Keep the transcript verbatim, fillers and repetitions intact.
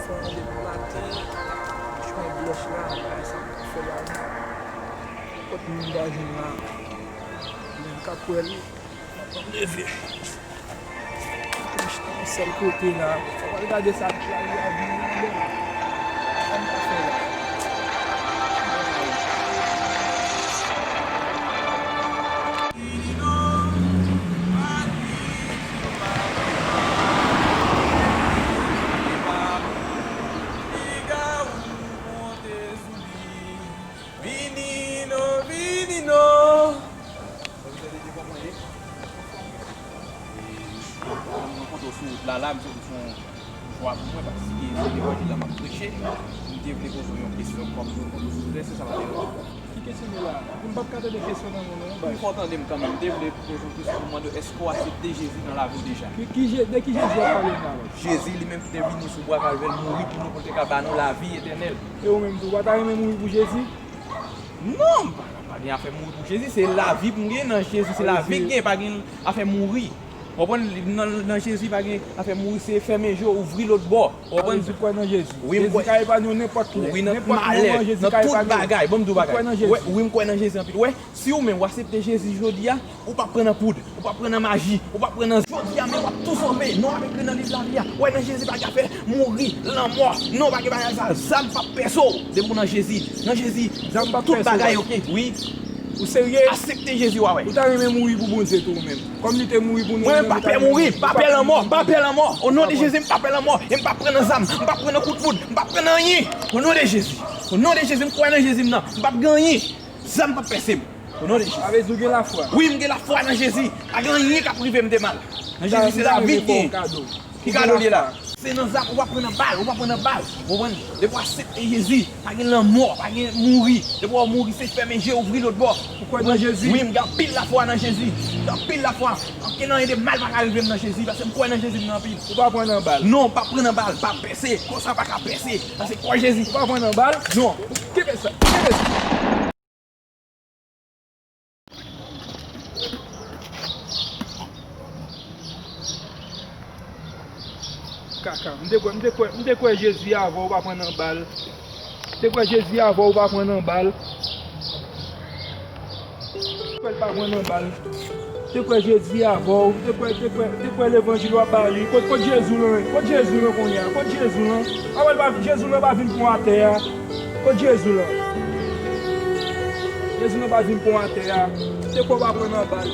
Depi maten, jwenn blanch la, bagay sa m fè la, nenpòt moun m ta jwenn la, menm k ap wè l, m ap leve. Yon sèl kote la, fò w al gade sa k la, li a vin nan bèl. Sa m ta fè la. Vini non, vini non. Mwen kontre w sou wout la, la, m soti sou yon jwa pou mwen, paske se levanjil la m ap preche. M te vle poze w yon kesyon, kòm mwen kontre w sou wout la, se sa m ap di. Ki kesyon li la? M p ap ka tande kesyon nan men w non. Wi, fò w tande m kanmenm. M te vle poze w kesyon pou mande w, èske w aksepte Jezi nan lavi w deja? Ki, ki Je-, de ki Jezi w ap pale m la menm? Jezi li menm ki te vini sou bwa Kalvè, l mouri pou nou, pou l te ka ba nou lavi etènèl. E ou menm tou, ou pa ta renmen mouri pou Jezi? Non, m pa, pa gen afè mouri pou Jezi, se lavi pou m gen nan Jezi, se lavi k gen, pa gen afè mouri. Ou konprann? Nan, nan Jezi pa gen afè mouri, se fèmen je w, ouvri lòt bò. Ou konprann? Ou kwè nan Jezi? Wi, m kwè. Jezi ka epanye w nenpòt lè. Wi, nan malè, nan tout bagay. Ban m di w bagay. Ou kwè nan Jezi? Wi, wi, m kwè nan Jezi anpil. Wè, si ou menm ou aksepte Jezi jodi a, ou p ap pran nan poud, ou p ap pran nan maji, ou p ap pran nan jodi a, men w ap tou sove. Non w ap ekri nan liv lavi a. Wè, nan Jezi pa gen afè mouri, lanmò. Non, pa gen bagay sa. Zam p ap pèse w. Depi w nan Jezi, nan Jezi, tout bagay oke. Wi. Ou serye? Aksepte Jezi, w a wè. Ou ta renmen mouri pou Bondye tou ou menm? Kòm li te mouri pou nou, mwen menm pa pè mouri, m pa pè lanmò, m pa pè lanmò. O non de Jezi, m pa pè lanmò. E m p ap pran nan zam, m p ap pran nan kout poud, m p ap pran nan anyen. O non de Jezi. O non de Jezi, m kwè nan Jezi m nan. M p ap gen anyen. Zam p ap pèse m. O non de Jezi. Sa vle di w gen lafwa? Wi, m gen lafwa nan Jezi. Pa gen anyen k ap rive m de mal. Nan Jezi, se lavi k gen. Ki kado l ye la? Se nan zam, ou pa pran nan bal, ou pa pran nan bal. Ou konprann? Depi w aksepte Jezi, pa gen lanmò, pa gen mouri. Depi w mouri, se fèmen je, ouvri lòt bò. Ou kwè nan Jezi? Wi, m gen anpil lafwa nan Jezi. M gen anpil lafwa. Okenn anyen de mal pa ka rive m nan Jezi, paske m kwè nan Jezi m nan anpil. Ou pa pran nan bal? Non, m pa pran nan bal, pa pèse. Konsa pa ka pèse. Paske kwè Jezi. Ou pa pran nan bal? Non. Kenbe sa, kenbe sa. Kaka, m te kwè, m te kwè, m te kwè Jezi avè w, ou pa pran nan bal. M te kwè Jezi avè w, ou pa pran nan bal. M te kwè l pa pran nan bal. M te kwè Jezi avè w, m te kwè, m te kwè, m te kwè levanjil w ap ba li. Kot, kot Jezi w lan? Kot Jezi w lan kounye a? Kot Jezi w lan? Avan l pa, Jezi w lan pa vin pran atè a. Kot Jezi w lan? Jezi w lan pa vin pran atè a. M te kwè w pa pran nan bal.